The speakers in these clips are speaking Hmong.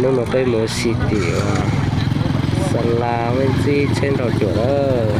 Hnub no peb mus xis tim Xa La Vej Ntxib tsheb nrau cuam lawm.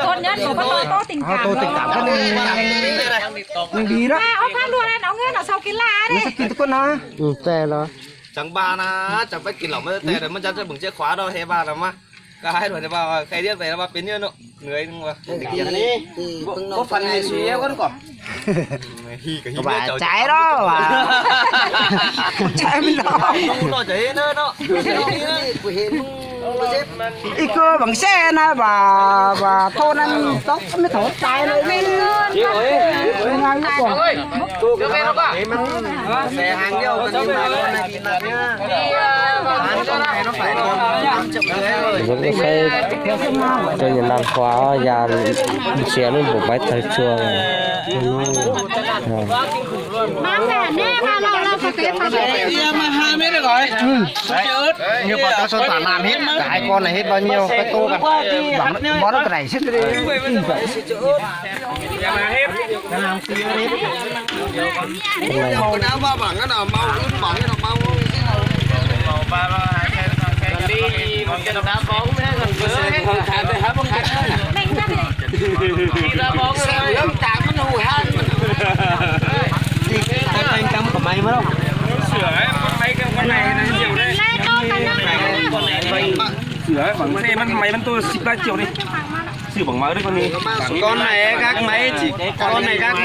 Tốt nhất là bắt đầu tốt tình cảm. Tốt nhất là bắt đầu tốt tình cảm. Mình đi đó. Ơ, ông phát luôn, ông ấy là sau cái lá đấy. Nó sẽ kịp con nó. Ừ, tè rồi. Tseem npaj na, tseem pab kis los muaj tej tes muaj cov tseem pheej tseem khov rau he npaj los mas. Koj hais rau nws mas qhia thiab tes mas pem niaj no nws mas. Có phần hài xì éo con cỏ. Các bạn trái đó mà. Trái mới đó. Ib koj bằng xe na bà bà thô năm tóc mới thổ trái này. Xe hàng vô. Lub qhov xeib cov nyuag nas hua yas ntsia lub npum paiv tawg tsuag. Nhiều bò táo sốt tả nàn hết, cả hai con này hết bao nhiêu, cái tô cả. Bón, bón cái này xếp đi. Sửa bằng xe, bằng máy bắn tôi xịt ba triệu đi. Sửa bằng máy đấy con đi. Con này gác máy chỉ, con này gác